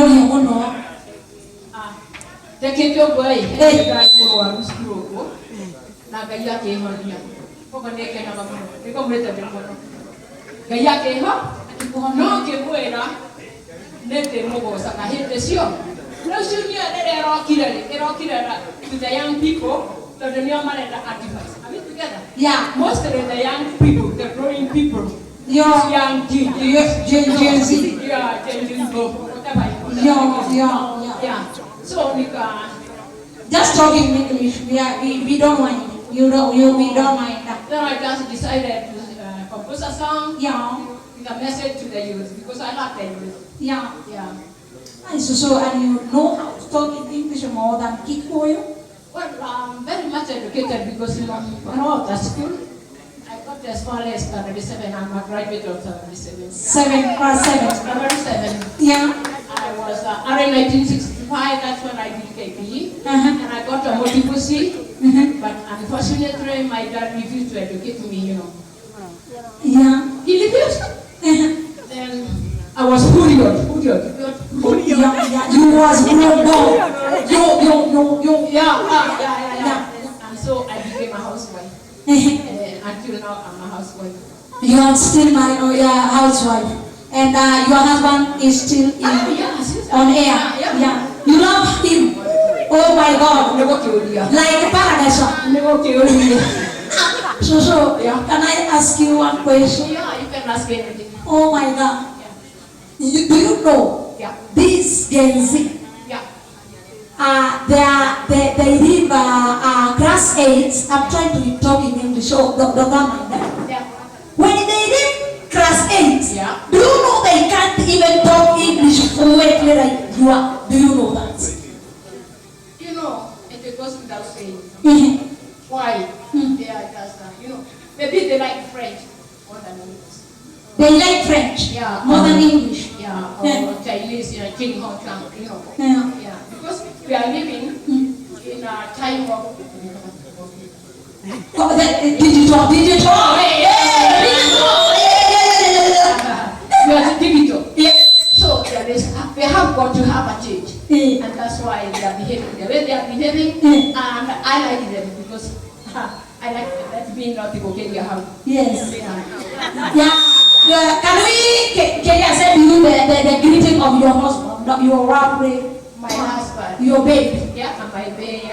Akĩhonia mũno. Ndekĩte ũguo ĩ, Eh. ndarĩ mũrwaru stroke na Ngai akĩhonia. Koguo nĩ ngenaga mũno. Nĩngũmwĩte mĩkono. Ngai akĩho no ngĩmwĩra nĩ ndĩmũgocaga hĩndĩ cio. Rĩu ciumia rĩrĩa ĩrokire rĩ, ĩrokire to the young people tondũ nĩo marenda advice. Are we together? Yeah. Mostly the young people, the growing people. Yo. Young Gen, Gen, Gen Z. Yeah, Gen Z, whatever you call them. Yeah. Yeah. So nika Just talk in English. We don't mind. You don't you we don't mind. Then I just decided to compose a song with a message to the youth because I love the youth. Yeah. And so and you know how to talk in English more than Kikuyu? Well, I'm very much educated because you know, when I was at school, I got as far as standard 7. I'm a graduate of standard 7. 7 plus 7. Standard 7. Yeah. I was RN 1965, that's when I did KPE. And I got a multiple C. But unfortunately, my dad refused to educate me, you know. Yeah. He refused. Then I was furious. Yeah. You was grown up. You. Yeah. And so I became a housewife. Until now, I'm a housewife. You are still my housewife. And your husband is still in, on air. Yeah. You love him. Oh my God. Like paradise. So, can I ask you one question? Yeah, you can ask anything. Oh my God. Yeah. Do you know these Gen Z? Yeah. They live class 8. I'm trying to talk in English, so don't mind that. Yeah. When they leave class 8, Yeah. do you know they can't even talk English fluently like you are? Do you know that? You know, it goes without saying. Why? They are just, you know, maybe they like French more than English. They like French more than English. Yeah, or Chinese, you know, Jing Hong Chang, you know. Yeah. Yeah, because we are living in a time of... Oh, that, digital. Oh, hey, Yeah, digital. Yeah. We are digital. Yeah. So there is, we have got to have a change. Yeah. And that's why they are behaving the way they are behaving. Yeah. And I like them because I like them. Let me not go get your house. Yes. Yeah. Yeah. Yeah. Can we, can I send you the greeting of your husband, not your lovely, My husband. your babe? Yeah, and my babe.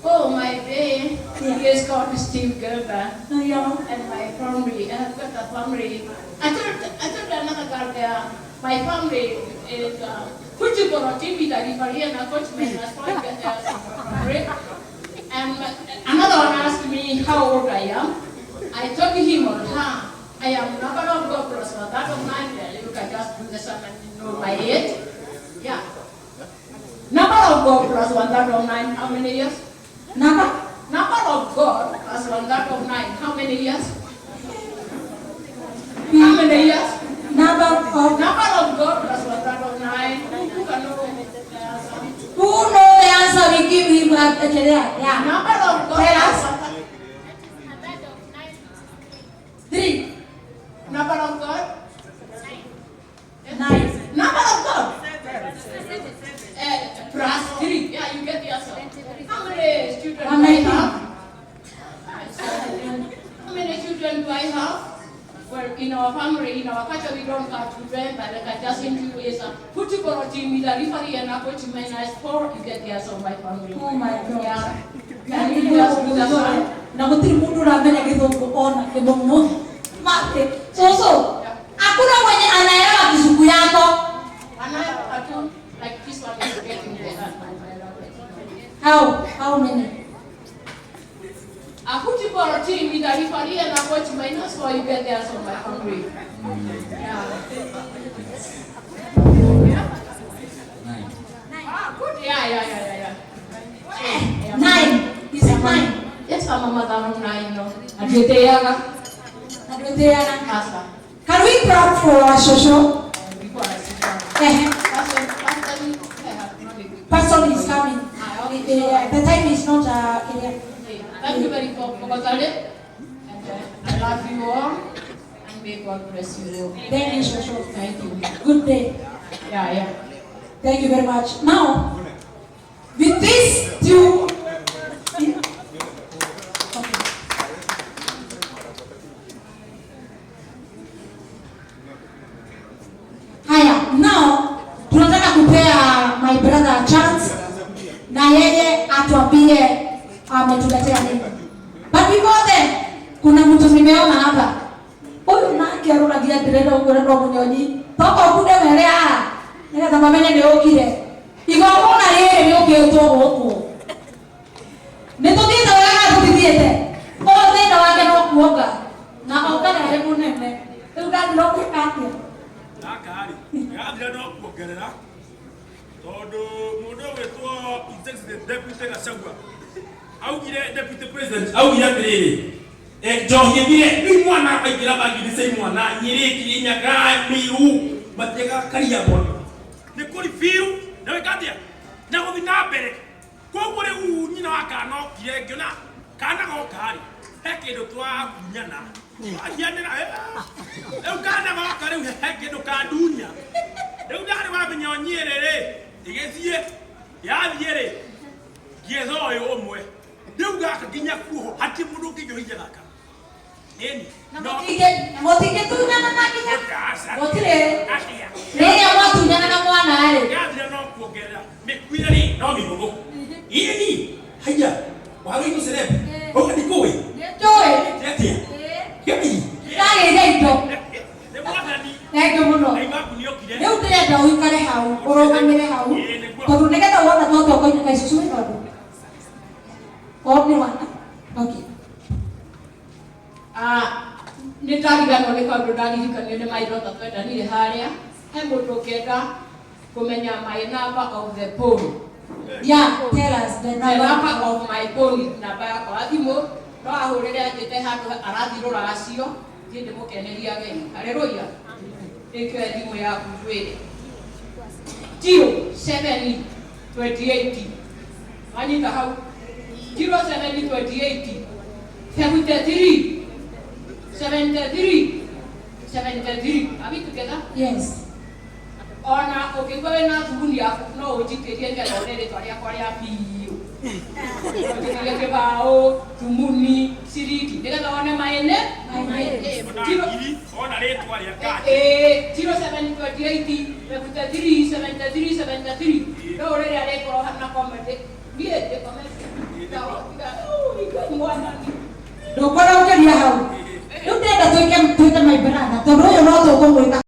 Oh, my babe. Yeah. He is called Steve Gerber. Yeah. And my family, I have got a family. I told another girl there, my family is and another one asked me how old I am. I told him or her, I am number of God plus that of 9. You can just do the sum and know my age. Yeah. Number of God plus 1 9, how many years? Number? Number of God plus 1 9, how many years? How many years? Number of God plus 1 9. Who can know the answer? Who know the answer? We give him a yeah. Number of God. Tell us. 3. Number of God. 9. Number of God. Plus 3. Yeah, you get the answer. How many children do I have? How many children do I have? Well, in our family, in our culture, we don't have children, but like I just introduced a football team with a referee and a coach minus 4, you get the answer of my family. Oh my God. Yeah. Can you just do the sum? Na gutiri mundu uramenya githungu ona kimomo. Mate. So, hakuna mwenye anaelewa kizungu yako. And I like this one is getting the How many? A football team with a referee and a coach minus 4, you get the answer of my family. Yeah. Yeah. 9. Ah, good. Yeah. So, 9. Is it 9? Yes, I'm a mother of 9. No. Adweteaga. Adweteaga. Can we clap for our social? Before I sit down. Pastor is coming. The time is not clear. Thank you very much, and I love you all, and may God bless you all. Thank you, Shosho. Thank you. Good day. Yeah. Thank you very much. Now, with this two. Okay. Haya, now tunataka kupea my brother a chance na yeye atuambie ametuletea nini. But before then, kuna mtu nimeona hapa. Huyu nake aruragia ndirenda ũguo no mũnyonyi. Toka ũkunde were haha. Nĩgetha mamenye nĩ ũkire. Igongona rĩrĩ nĩ ũkĩtwo gũkũ. Nĩ tũthiĩte wega kana tũtithiĩte? Ũyũ thĩna wake no kuonga. Na ongaga arĩ mũnene. Rĩu ndathira ũgwĩka atĩa? Gaka rĩ, gathira no kuongerera tondũ mũndũ ũgwĩtwo His Excellency Deputy Gachagua augire, Deputy President augire atĩrĩrĩ, njohi ĩthire. Rĩu mwana aingĩra bangi nĩ mwana Nyĩrĩ, Kirinyaga, Mĩrũ matiagakaria mwana nĩ kũri biũ na wĩka atĩa na gũthiĩ na mbere. Koguo rĩu nyina wa kana okire ngĩona kana goka rĩ, he kĩndũ twakunyana twahianĩra rĩu kana goka rĩu he kĩndũ kandunya. Rĩu ndarĩ wamenya nyĩrĩ rĩ ĩgĩthiĩ yathiĩ rĩ ngĩetha ũyũ ũmwe. Rĩu gaka nginya kuoho hatirĩ mũndũ ũngĩnjohithia gaka ĩni. Na mũtingĩtunyana na nginya Aca. gũtirĩ Atĩa? Rĩrĩa mwatunyana na mwana rĩ. Gathira no kuongerera mĩkuĩre rĩ no mĩhũthũ ĩni. Haya, wagĩirwo celeb ũguo ndikũĩ. Nĩnjũĩ. Atĩa kĩi? Ndagĩire indo. Nĩ mwathani. Thank you mũno. Ngai waku nĩokire. Rĩu ndĩrenda ũikare hau, ũrũgamĩre hau. Ĩĩ, nĩguo. Tondũ nĩgetha wona twatwa ũkoinũka icucu wĩ tondũ. O nĩ wana. Okay. Ah, nĩ ndariganwo nĩ kaũndũ ndaririkanio nĩ mairota twendanire harĩa. He mũndũ ũngĩenda kũmenya my number of the phone? Yeah, tell us the My number. number of my phone, namba yakwa ya thimũ, no ahũrĩre anjĩte handũ arathiĩ rũracio, thiĩ ndĩmũkenerie ageni. Haleluya. Ĩkĩoe thimũ yaku ngwĩre 0728, wanyita hau, 0728 73 73 73. Are we together? Yes. Ona ũngĩigua wĩna thuguni yaku no ũnjikĩrie nĩgetha one rĩtwa rĩakwa rĩa biũ. Ũnjikĩrie kĩbaũ, thumuni, ciringi, nĩgetha wone maene. Ona ngiri ona rĩtwa rĩa kadi. Ĩĩ, 0728 73 73 73. No rĩrĩa rĩkorwo na comedy niĩ ndĩ comedy mwanani. Ndũkwenda gũkĩria hau. Rĩu ndĩrenda twĩke twĩte my brother tondũ ũyũ no tũkũmwĩta.